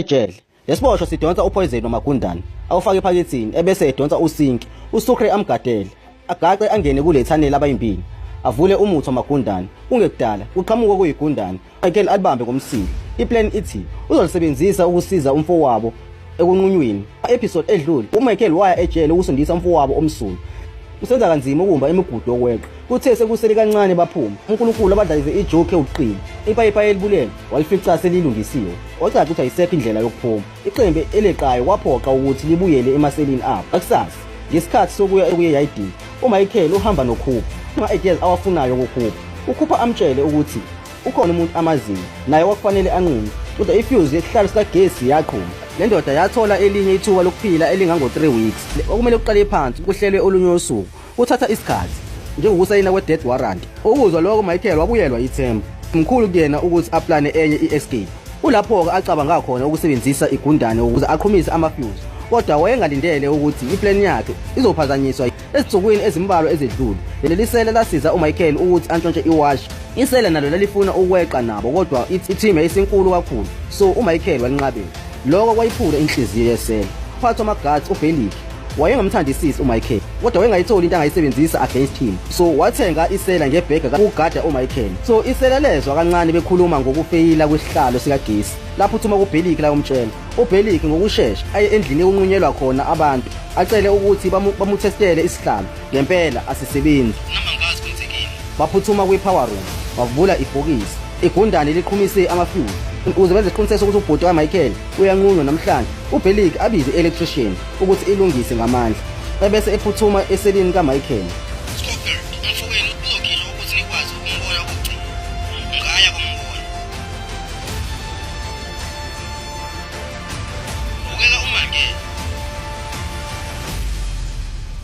Ejele, lesiboshwa sidonsa upoison wamagundane, awufake ephakethini ebese edonsa usinki, uSucre amgadele, agaxe angene kule thaneli abayimbili, avule umuthi wamagundane. Kungekudala, kuqhamuka kuyigundane, Michael alibambe ngomsila. Iplan ithi uzolisebenzisa ukusiza umfowabo ekunqunyweni. Episode edlule, uMichael waya ejele ukusindisa umfowabo omsulwa. Usenza kanzima ukumba imigudu yokweqa. Kuthe sekusele kancane baphuma. UNkulunkulu abadlalise ijoke ewubuqili. Ipayipi ayelibulele walifica selilungisiwe. Kwacaca ukuthi ayisekho indlela yokuphuma. Iqembu eleqayo kwaphoqa ukuthi libuyele emaselini abo. Akusasa, ngesikhathi sokuya ekuye yayidini, uMichael uhamba noCooper. Ama-ideas awafunayo kuCooper. UCooper amtshele ukuthi ukhona umuntu amaziyo naye kwakufanele anqume kodwa ifuse yesihlalo sikagesi yaqhuma. Le ndoda yathola elinye ithuba lokuphila elingango-3 weeks. Kwakumele kuqale phansi kuhlelwe olunye usuku. Kuthatha isikhathi njengokusayina kwe-death warrant. Ukuzwa lokho Michael wabuyelwa ithemba. Mkhulu kuyena ukuthi aplane enye i-escape. Kulapho-ke acabanga khona ukusebenzisa igundane ukuze aqhumise ama-fuse. Kodwa wayengalindele ukuthi iplan yakhe izophazanyiswa ezinsukwini ezimbalwa ezedlule. Leli sela lasiza uMichael ukuthi antshontshe iwashi. Isela nalo lalifuna ukweqa nabo kodwa i-team yayisinkulu kakhulu, so uMichael walinqabela. Lokho kwayiphula inhliziyo yesela. Umphathi wama-guards uBelik wayengamthandisisi uMichael kodwa wayengayitholi into angayisebenzisa against him, so wathenga isela ngebhega ukugada uMichael. So isela lezwa kancane bekhuluma ngokufeyila kwesihlalo sikagesi. Laphuthuma kuBelik layomtshela. UBelik ngokushesha aye endlini ekunqunyelwa khona abantu acele ukuthi bamuthestele isihlalo. Ngempela asisebenzi. Noma ngazi kwenzekeni. Baphuthuma kwi-power room bavula ibhokisi. Igundane liqhumise ama-fuse ukuze benze isiqiniseko sokuthi ubhuti kaMichael uyanqunywa namhlanje. UBelik abize i-electrician ukuthi ilungise ngamandla ebese ephuthuma eselini kaMichael. Scofield, umfowenu uzokhishwa ukuthi nikwazi ukumbona okokugcina. Ngaya kumbona. Bukeka umangele.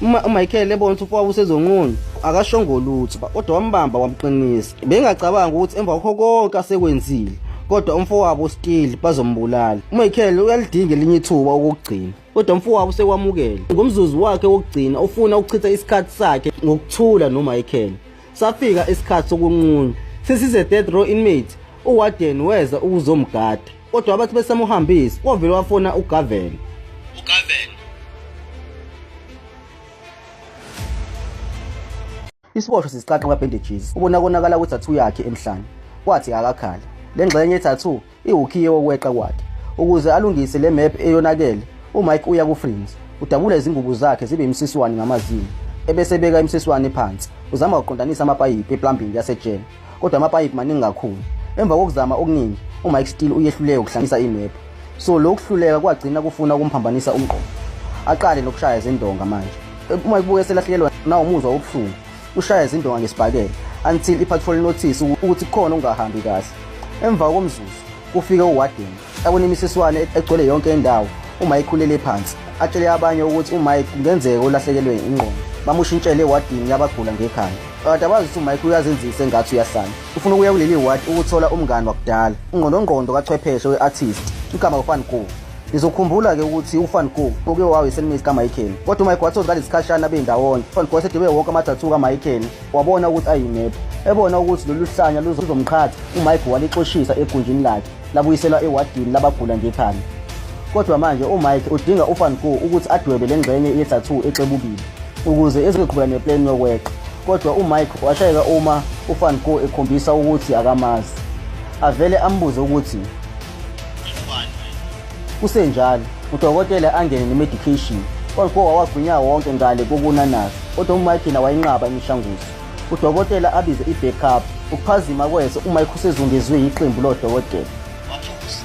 Uma uMichael ebona ukuthi umfowabo usezonqunywa akashongo lutho kodwa wambamba wamqinisa. Bengacabanga ukuthi emva kwakho konke asekwenzile kodwa umfowabo still bazombulala. UMichael uyalidinga elinye ithuba okokugcina kodwa umfowabo usekwamukele. Ngomzuzu wakhe wokugcina ufuna ukuchitha isikhathi sakhe ngokuthula noMichael. Safika isikhathi sokunqunywa. Sesize death row inmate, uwarden weza ukuzomgada. Kodwa abathi besamuhambisa wavele wafona uGavin. UGavin. Isiboshwa sisiqaqa ama-bandages ubona konakala kwe-tattoo yakhe emhlane. Kwathi akakhale. Le ngxenye ye-tattoo iwukhiye wokweqa kwakhe. Ukuze alungise le map eyonakele, uMike uya kuFrins. Udabula izingubo zakhe zibe imsiswane ngamazinyo, ebese ebeka imsiswane phansi. Uzama ukuqondanisa amapayipi eplumbing yasejele, kodwa amapayipi maningi kakhulu. Emva kokuzama okuningi, uMike Steele uyehluleka ukuhlanganisa imap. So lokhu kuhluleka kwagcina kufuna ukumphambanisa umqondo. Aqale nokushaya izindonga manje. Uma ibuke eselahlekelwa nawumuzwa wobuhlungu, ushaya izindonga ngesibhakela until ipatrol notice ukuthi kukhona okungahambi kahle. Emva komzuzu kufike uwarden abona imisiswane egcwele yonke indawo. UMike ulele phansi atshele abanye ukuthi uMike kungenzeka ulahlekelwe ingqondo, bamushintshele ewadini yabagula ngekhanda. Kanti abazi ukuthi uMike uyazenzisa engathi uyahlanya. Ufuna ukuya kuleli wadi ukuthola umngani wakudala, ungqondongqondo kachwepheshe we-artist igama uFan Gogh. Nizokhumbula-ke ukuthi uFan Gogh uke wawa iselmate kaMichael, kodwa uMike wathola ngalesi sikhashana bendawonye. UFan Gogh wasedwebe wonke ama-tattoo kaMichael, wabona ukuthi ayimephu. Ebona ukuthi lolu hlanya luzomqhatha, uMike walixoshisa egunjini lakhe, labuyiselwa ewadini labagula ngekhanda. Kodwa manje uMike udinga uFan Gogh ukuthi adwebe le ngxenye ye-tattoo exebukile ukuze ezoqhubeka neplan yokweqa. Kodwa uMike washayeka uma uFan Gogh ekhombisa ukuthi akamazi. Avele ambuze ukuthi Ungubani wena? Kusenjalo, udokotela angene ne-medication. UFan Gogh wawagwinya wonke ngale kokunanaza, kodwa uMike yena wayinqaba imishanguzo. Udokotela abize i-backup. Ukuphazima kweso uMike usezungezwe yiqembu lodokotela. Waphuza.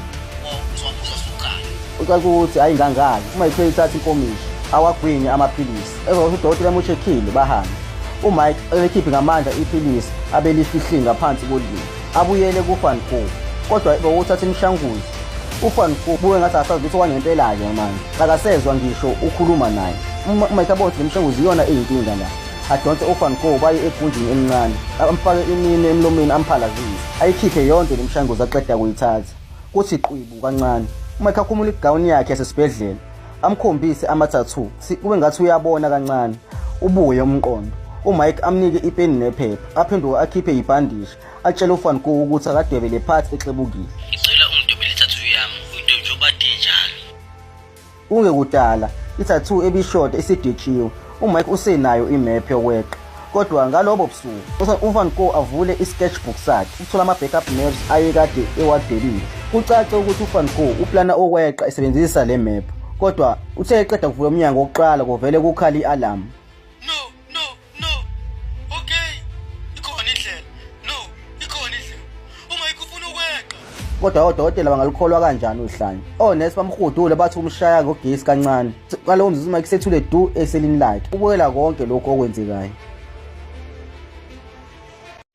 Oh, uzowaphuza usuqala. Ucaca ukuthi hayi ngangani. UMike uyithatha inkomishi, awagwinye amaphilisi. Emva kokuthi udokotela emushekhile bahambe. UMike elikhiphe ngamandla iphilisi abelifihle ngaphansi kolimi. Abuyele kuFan Gogh. Kodwa emva kokuthatha imishanguzo, uFan Gogh buke ngathi akasazi lutho kwangempela-ke manje. Akasezwa ngisho ukhuluma naye. UMike abona ukuthi le mishanguzo iyona eyinkinga la. Adonse uFan Gogh baye egunjini elincane. Amfake iminwe emlomeni amphalazise. Ayikhiphe yonke le mishanguzo aqeda kuyithatha. Kuthi qwibu kancane. UMike akhumule igawuni yakhe yasesibhedlela. Amkhombise ama-tattoo. Kube ngathi uyabona kancane. Ubuye umqondo. UMike amnike ipeni nephepha. Aphenduke akhiphe ibhandishi. Atshele uFan Gogh ukuthi akadwebe le part exebukile. Ngicela ungidwebele i-tattoo yami. Uyidwebe njengoba Kungekudala, i-tattoo ebishoda isidwetshiwe. UMike usenayo imephu yokweqa. Kodwa ngalobo busuku, uVan Gogh avule i-sketchbook sakhe ukuthola ama-backup maps ayekade ewadwebile. Kucace ukuthi uVan Gogh uplana ukweqa esebenzisa le map. Kodwa uthe eqeda kuvula umnyango wokuqala kuvele kukhala i-alarm. No, no, no. Okay. Ikhona indlela. No, ikhona indlela. UMike ufuna ukweqa. Kodwa odokotela bangalukholwa kanjani uhlanya? Onesi bamhudule bathi umshaya ngogesi kancane. Ngalowo mzuzu uMike sethule du eselini lakhe. Ubukela konke lokhu okwenzekayo.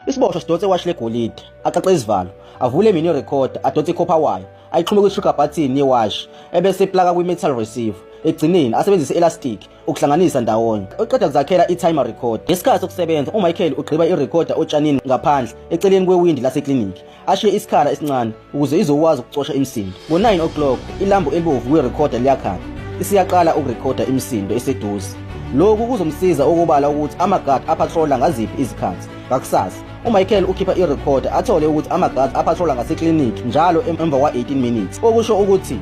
Isiboshwa sidonse iwashi legolide, aqaqe isivalo, avule imini recorder, adonse ikhopha wayo, ayixhume kwi-trigger button yewashi, ebese eplaka kwi-metal receiver. Ekugcineni asebenzise elastic ukuhlanganisa ndawonye. Uqeda kuzakhela i-timer recorder. Ngesikhathi sokusebenza, uMichael ugqiba i-recorder otshanini ngaphandle eceleni kwewindi lasekliniki. Ashiye isikhala esincane ukuze izokwazi ukucosha imisindo. Ngo-9 o'clock, ilambu elibovu kwi-recorder liyakhanya. Isiyaqala ukurekhoda imisindo eseduze. Lokhu kuzomsiza ukubala ukuthi amagadi apatrola ngaziphi izikhathi. Ngakusasa, uMichael ukhipha i-recorder athole ukuthi amagadi apatrola ngasekliniki njalo emva kwa-18 minutes. Okusho ukuthi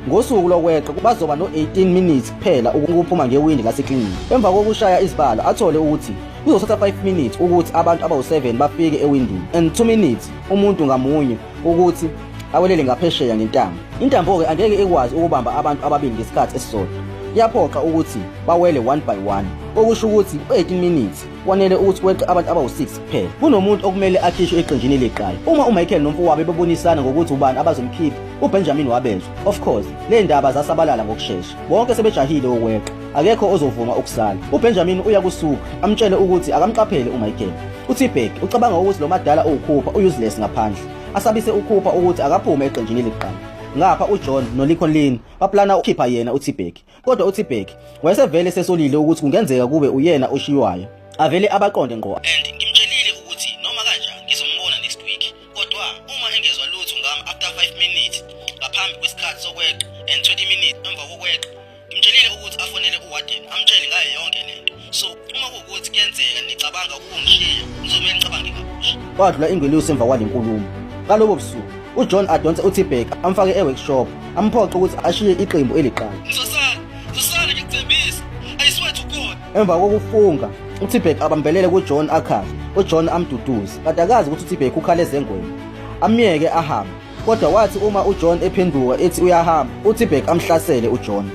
ngosuku lokweqa bazoba no-18 minutes kuphela ukuphuma ngewindi lasekliniki. Emva kokushaya izibalo athole ukuthi kuzothatha 5 minutes ukuthi abantu abawu-7 bafike ewindini and 2 minutes umuntu ngamunye ukuthi awelele ngaphesheya ngentambo. Intambo-ke angeke ikwazi ukubamba abantu ababili ngesikhathi esisodwa. Kuyaphoqa ukuthi bawele one by one, okusho ukuthi u-18 minutes kwanele ukuthi kweqe abantu abawu-6 kuphela. Kunomuntu okumele akhishwe eqenjini leqala. Uma uMichael nomfowabo bebonisana ngokuthi ubani abazomkhipha, uBenjamin wabezwa. Of course, le ndaba zasabalala ngokushesha. Bonke sebejahile ukweqa. Akekho ozovuma ukusala. UBenjamin uya kuSuka, amtshele ukuthi akamqaphele uMichael. UTbag ucabanga ukuthi lo madala uwukhupha u-useless ngaphandle. Asabise uKhupha ukuthi akaphume eqenjini leqala. Ngapha uJohn noLincoln baplana ukukhipha yena uTbag. Kodwa uTbag wayesevele sesolile ukuthi kungenzeka kube uyena oshiywayo. Avele abaqonde ngqo. And ngimtshelile ukuthi noma kanjani ngizombona next week. Kodwa uma engezwa lutho ngami after 5 minutes ngaphambi kwesikhathi sokweqa and 20 minutes emva kokweqa, ngimtshelile ukuthi afonele uwarden amtshele ngayo yonke lento. So uma kuwukuthi kuyenzeka nicabanga ukungishiya, ngizomele nicabange kabusha. Kwadlula ingelosi emva kwale nkulumo. Ngalobo busuku, uJohn adonse uTbag amfake e-workshop, amphoqe ukuthi ashiye iqembu eliqala. Ngizosala, ngizosala ngikuthembisa. I swear to God. Emva kokufunga, uTbag abambelele kuJohn akhale, uJohn amduduze. Kanti akazi ukuthi uTbag ukhala ezengweni. Amyeke ahambe. Kodwa wathi uma uJohn ephenduka ethi uyahamba, uTbag amhlasele uJohn.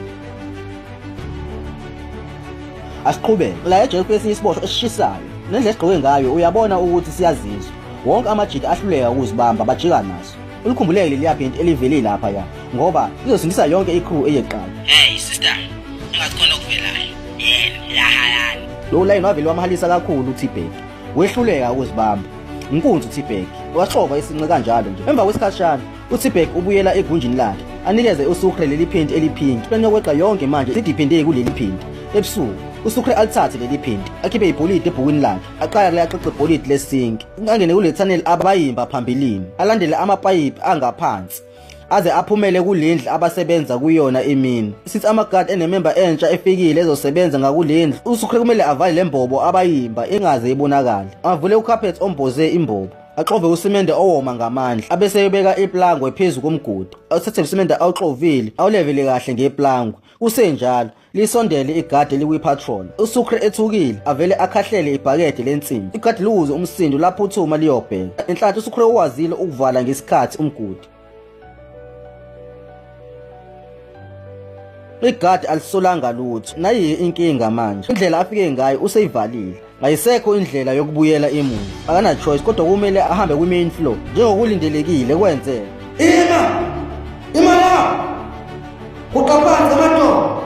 Asiqhubeke. La ejele kwesinye isiboshwa esishisayo. Nendlela esigqoke ngayo uyabona ukuthi siyazizwa. Wonke amajita ahluleka ukuzibamba bajika naso. Ulikhumbuleke leliya phenti elivele lapha ya ngoba lizosindisa yonke i-crew eyeqala. Hey sister, engathi khona okuvelayo. Yena lahayani. Lo line wavele wamhalisa kakhulu uTbag. Wehluleka ukuzibamba. Inkunzi uTbag waxova isinqe kanjalo nje. Emva kwesikhashana uTbag ubuyela egunjini lakhe anikeze uSucre leli phenti eliphinki. Plan yokweqa yonke manje sidiphinde kuleli phenti. Ebusuku uSucre alithathe leli phenti akhiphe ibholidi ebhukwini lakhe aqale axoxe ibholidi lesinki angene kule tunnel abayimba phambilini alandele amapayipi angaphansi aze aphumele kulendlu abasebenza kuyona imini. Sithi amagadi enememba entsha efikile ezosebenza ngakulendlu, uSucre kumele avale lembobo abayimba ingaze ibonakale. Avule ucarpet omboze imbobo, axove usimende owoma ngamandla, abese ebeka iplangwe phezu komgodi. Athathe usimende awuxovile, awulevele kahle ngeplangwe. Kusenjalo, lisondele igadi elikwi-patrol. USucre ethukile, avele akhahlele ibhakede lensimbi. Igadi liwuze umsindo laphuthuma liyobheka. Enhlanhla uSucre uwazile ukuvala ngesikhathi umgodi. Igadi alisolanga lutho. Nayiyo inkinga manje. Indlela afike ngayo useyivalile. Ayisekho indlela yokubuyela emuva. Akana choice kodwa kumele ahambe kwi-main floor. Njengokulindelekile kwenzeka. Ima! Ima la! Guqa phansi amadolo!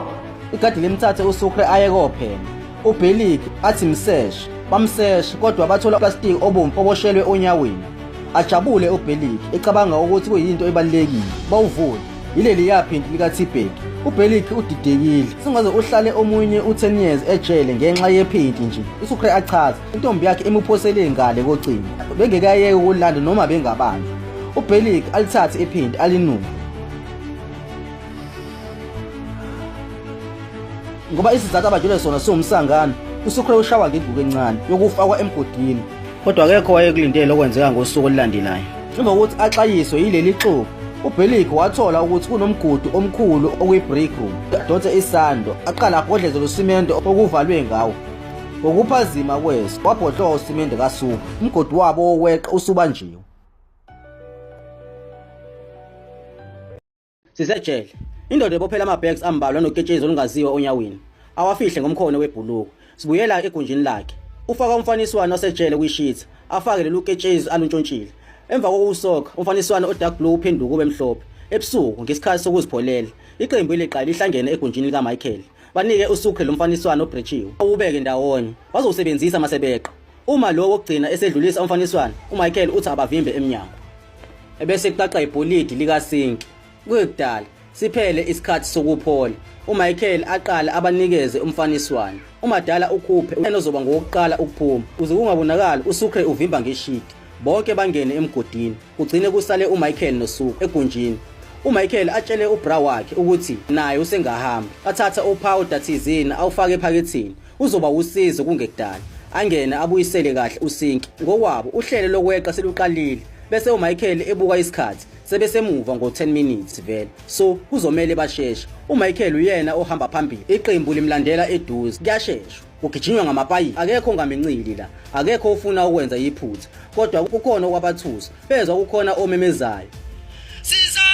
Igadi limthathe uSucre aye kophela. UBelik athi mseshe. Bamseshe kodwa bathola uplastic obomvu oboshelwe onyaweni. Ajabule uBelik ecabanga ukuthi kuyinto ebalulekile. Bawuvule. Yileli yaphinti likaTbag. UBelik udidekile. Singaze uhlale omunye u10 years ejele ngenxa yephinti nje. USucre achaza intombi yakhe imuphosele ngale kocingo. Bengeke ayeke ukulanda noma bengabanjwa. UBelik alithathe iphinti alinuke. Ngoba isizathu abajule sona siwumsangano, uSucre ushawa ngenduku encane yokufakwa emgodini. Kodwa akekho wayekulindele okwenzeka ngosuku olulandelayo. Emva kokuthi axwayiswe yileli xuku, UBelik wathola ukuthi kunomgudu omkhulu okwi-break room. Adonse isando, aqala abhodleze lo simende okuvalwe ngawo. Ngokuphazima kweso, wabhodloka usimende kaSuku. Umgodi wabo wokweqa usubanjiwe. Sisejele. Indoda ebophela ama-bags ambalwa noketshezi olungaziwa onyaweni. Awafihle ngomkhono webhuluku. Sibuyela egunjini lakhe. Ufaka umfaniswano osejele kwishitha, afake lolu ketshezi aluntshontshile. Emva kokuwusoka, umfaniswano o-dark blue uphenduka ube mhlophe. Ebusuku, ngesikhathi sokuzipholela, iqembu eliqayo lihlangene egunjini likaMichael. Banike uSucre lo mfaniswano obhretshiwe, awubeke ndawonye. Bazowusebenzisa masebeqa. Uma lo wokugcina esedlulisa umfaniswano, uMichael uthi abavimbe emnyango. Ebese kuqaqa ibholidi likasinki. Kuyekudala siphele isikhathi sokuphola. UMichael aqale abanikeze umfaniswano. Umadala ukhuphe uyena ozoba ngowokuqala ukuphuma. Kuze kungabonakali uSucre uvimba ngeshidi. Bonke bangene emgodini. Kugcine kusale uMichael noSucre egunjini. UMichael atshele ubra wakhe ukuthi naye usengahamba. Athatha upowder thizeni awufake ephakethini. Uzoba wusizo kungekudala. Angene abuyisele kahle usinki. Ngokwabo uhlelo lokweqa seluqalile. Bese uMichael ebuka isikhathi. Sebesemuva ngo-10 minutes vele. So kuzomele basheshe. UMichael uyena ohamba phambili. Iqembu limlandela eduze. Kuyasheshwa. Kugijinywa ngamapayipi. Akekho ongamincili la. Akekho ofuna ukwenza iphutha. Kodwa kukhona okwabathusa. Bezwa kukhona omemezayo. Sizani!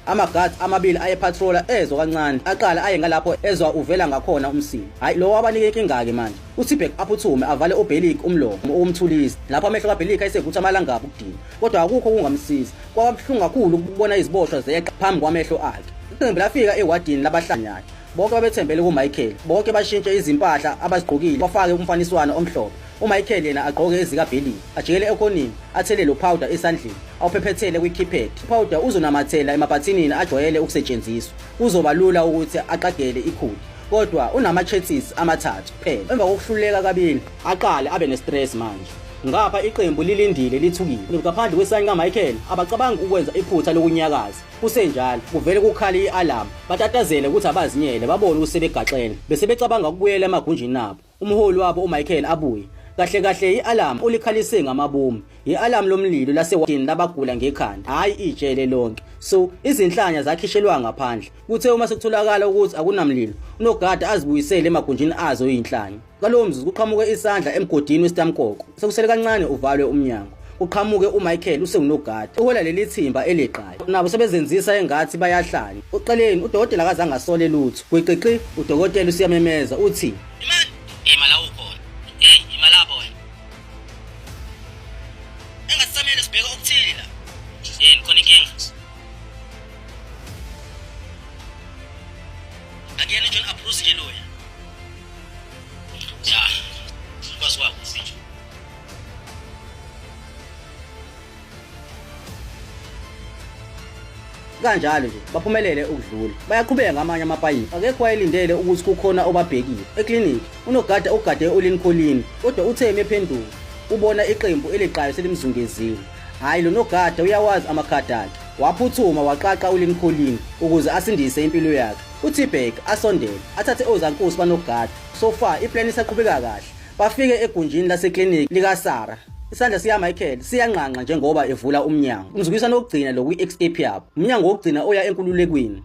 Amagadi amabili ayepatrola ezwa kancane aqala aye ngalapho ezwa uvela ngakhona umsindo. Hayi lo wabanike inkinga-ke manje. UTibek aphuthume avale uBelik umlomo ukumthulisa. Lapho amehlo kaBelik ayesevutha amalangabu ukudinwa. Kodwa akukho okungamsiza. Kwaba buhlungu kakhulu ukubona iziboshwa zeqa phambi kwamehlo akhe. Iqembu lafika ewadini labahlanyayo. Bonke babethembele kuMichael. Bonke bashintshe izimpahla abazigqokile bafake umfaniswano omhlophe. UMichael yena agqoke ezikaBelik. Ajikele ekhoneni athele lo powder esandleni. Awuphephethele kwi-keypad. Upowder uzonamathela emabhathinini ajwayele ukusetshenziswa. Kuzoba lula ukuthi aqagele ikhodi. Kodwa unama-chances amathathu kuphela. Emva kokuhluleka kabili, aqale abe ne-stress manje. Ngapha iqembu lilindile lithukile. Ngaphandle kwesayini kaMichael, abacabangi ukwenza iphutha lokunyakaza. Kusenjalo, kuvele kukhale i-alarm. Batatazele ukuthi abazinyele, babone ukuthi sebegaxele. Bese becabanga ukubuyela emagunjini abo. Umholi wabo uMichael abuye. Kahle kahle i-alarm ulikhalise ngamabomu. I-alarm lomlilo lasewadini labagula ngekhanda, hhayi ijele lonke. So, izinhlanya zakhishelwa ngaphandle. Kuthe uma sekutholakala ukuthi akunamlilo, unogada azibuyisele emagunjini azo izinhlanya. Ngalowo mzuzu kuqhamuke isandla emgodini wesitamkoko. Sekusele kancane uvalwe umnyango. Kuqhamuke uMichael usewunogada. Uhola leli thimba eleqayo. Nabo sebezenzisa engathi bayahlanya. Uqeleni udokotela akazange asole lutho. Gwiqiqi udokotela usiyamemeza uthi Imani, ima la ukhona. Hey, ima lapho wena. Engathi samele sibheke okuthile la. Yini khona inkinga? Akuyena uJohn Abrus nje loya. Ya, kwazi kwakuphi. Kanjalo nje baphumelele ukudlula. Bayaqhubeka ngamanye amapayipi. Akekho wayelindele ukuthi kukhona obabhekile. Ekliniki, unogada ugade uLincoln, kodwa uthe emephenduka, ubona iqembu eliqayo selimzungezile. Hhayi lo nogada uyawazi amakhadi akhe. Waphuthuma waqaqa uLincoln ukuze asindise impilo yakhe. UTbag asondele, athathe ozankosi banogada. So far iplan isaqhubeka kahle. Bafike egunjini lasekliniki likaSarah. Isandla sikaMichael siyanqanqa njengoba evula umnyango. Umzuliswano wokugcina lo kwi-escape yabo. Umnyango wokugcina oya enkululekweni.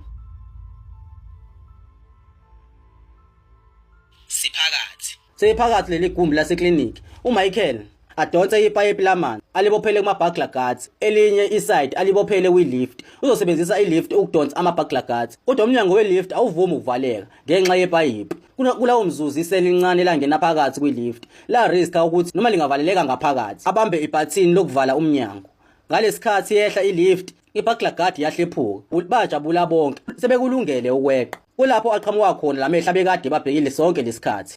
Siphakathi. Seyiphakathi leli gumbi lasekliniki. UMichael adonse ipayipi lamanzi alibophele kuma-burglar guards, elinye iside alibophele kwi-lift. Uzosebenzisa i-lift ukudonsa ama-burglar guards, kodwa umnyango we-lift awuvumi ukuvaleka ngenxa yepayipi. Kulawo mzuzu iseli elincane langena phakathi kwi-lift la-riska ukuthi noma lingavaleleka ngaphakathi abambe ibhathini lokuvala umnyango. Ngalesikhathi yehla i-lift, i-burglar guard yahlephuka. Bajabula bonke sebekulungele ukweqa. Kulapho aqhamuka khona lamehlo abekade babhekile sonke lesikhathi.